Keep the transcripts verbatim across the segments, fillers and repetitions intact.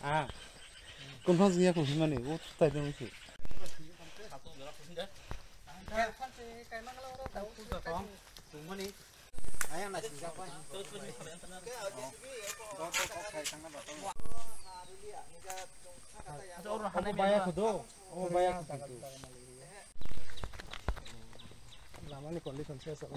Ah, kung thang jingya kung himani, o tai dong si. Obo baya kudu, obo baya kudu. Lamani condition se sabo.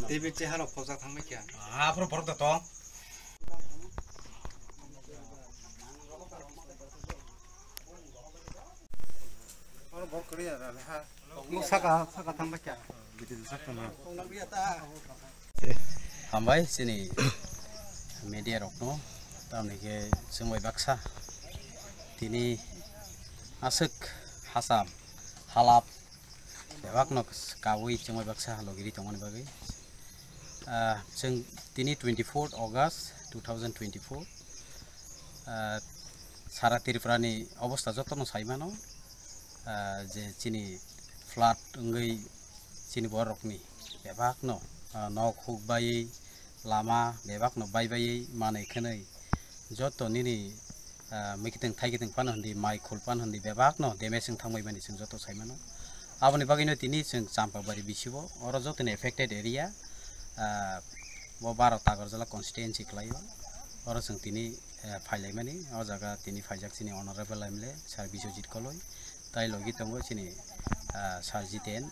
Tei bini cheha rok khojak thangbai kha. Ah, aphuru borok da tong. Oro borok kwrwi ya, ha. Saka, saka thangbai kha. Hambai chini media rokno, tamni khe chwng bai baksa tini aswk hacham halap bebakno kaui chwng bai baksa logi ri tongmani bagwi. Ah, chwng tini twenty fourth August two thousand twenty four, ah, sara Tripura ni obostha jotono sai mano, ah, je chini flood wngwi chini borokni bebakno, ah, nok huk baiwi, lama bebakno bai baiwi manwi khwnwi joto nini, ah, mwkhitwng thaikitwng phano hwndi, mai khul phano hwndi, bebakno damage wng thangbai mani chwng joto sai mano. Aboni bagwino tini chwng Champabari bisigo, oro jotoni affected area, ah, bo baro Takarjala constituency kwlaio. Oro chwng tini, eh, phailaimani, o jaga tini phaijak chini Honorable M L A Sir Biswajit Koloi, tai logi tongo chini, ah, Sir Jiten,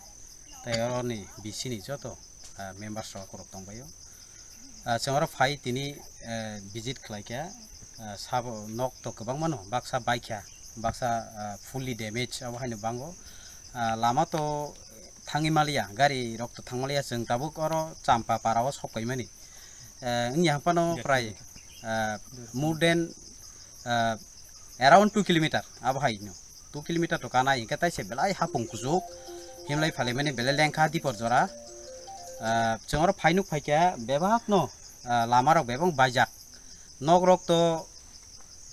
tai oroni bisini joto, ah, members rok tongbaio. Ah, chwng oro phai tini, eh, visit khlai kha, ah, sabo nok to kwbangma no, baksa baikha, baksa, ah, fully damage abo haino bango. Ah, lama to thangwi maliya, gari rok to thang maliya, chwng tabuk oro Champa para o sok paimani. Eh, wngya haphano prai, ah, more than, ah, around two kilometer abo hai no. Two kilometer to kanai, hingke taise belai hapung kuchuk, himlai phalaimani belai lengkha dipor jora. Ah, chwng oro phai nuk phaikha bebakno, ah, lama rok bebak baijak. Nok rok to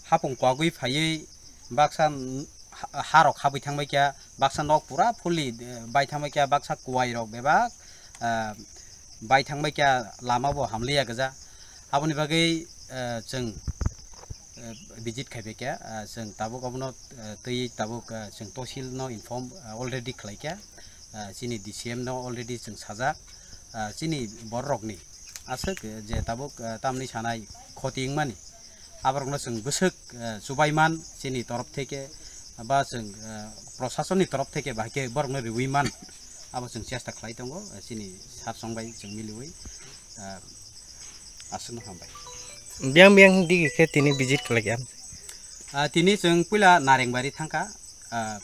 hapung kwagwi phaiwi baksa n-, ha-, ha rok habwi thangbaikha, baksa nok pura fully, eh, bai thangbaikha, baksa kuwai rok bebak, ah, bai thangbaikha, lama bo hamliya gwja. Aboni bagwi, eh, chwng, eh, visit khaibai kha, ah, chwng tabuk obono, eh, twi tabuk, ah, chwng tosil no inform, ah, already khlai kha, ah, chini D C M no already chwng sajak, ah, chini borok rokni aswk, eh, je tabuk, ah, tamni sanai khoti wngmani, aborokno chwng bwswk, eh, chubaiman chini torof theke ba chwng, eh, prosasonni torof theke bahai khe borokno riwi man, abo chwng chesta khlai tongo, eh, chini sir song bai chwng miliwi, eh, aswkno hambai. Biyang biyang digi khe tini visit khlaikha? Ah, tini chwng puila Narengbari thangkha, ah,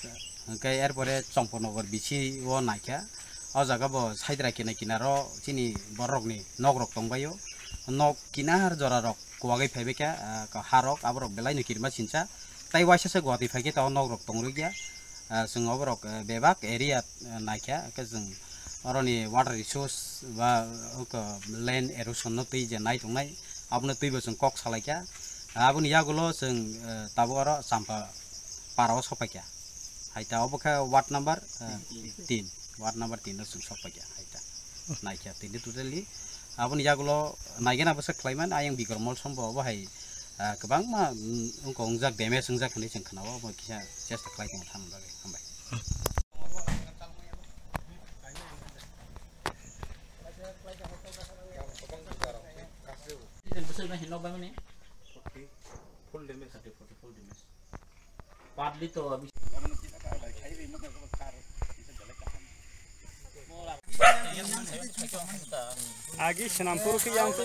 hwnkhe erpore Chomponogor bisi o naikha. O jaga bo Saidra kina kinaro chini borokni nok rok tongbaio. Nok kinar jora rok kuwagwi phaibaikha, ah, ha rok aborok belai no kirima sincha. Tai waisa se Guwahati phaikhe tao nok rok tongrwkya. Ah, chwng oborok, eh, bebak area, eh, naikha, hwnkhe chwng oroni water resource ba, oko, land erosion no twi je nai tongnai, abono twibo chwng kok salaikha. Aboni yagulo chwng, eh, tabuk oro Champa para o sopaikha. Hai ta obo khe ward number, eh, tin, ward number tin o chwng sopaikha hai ta. Naikha tini totally. Aboni yagulo naigena bwsa khlaiman ayang Bikram Mall sombo obo hai, ah, kwbangma, mm, wngkha wngjak, damage wngjak hinwi chwng khna-o, obo kisa chesta khlai tongma thangna bagwi. Hambai. Full damage. Partly to abhi. Agi Senampur ke yang tu.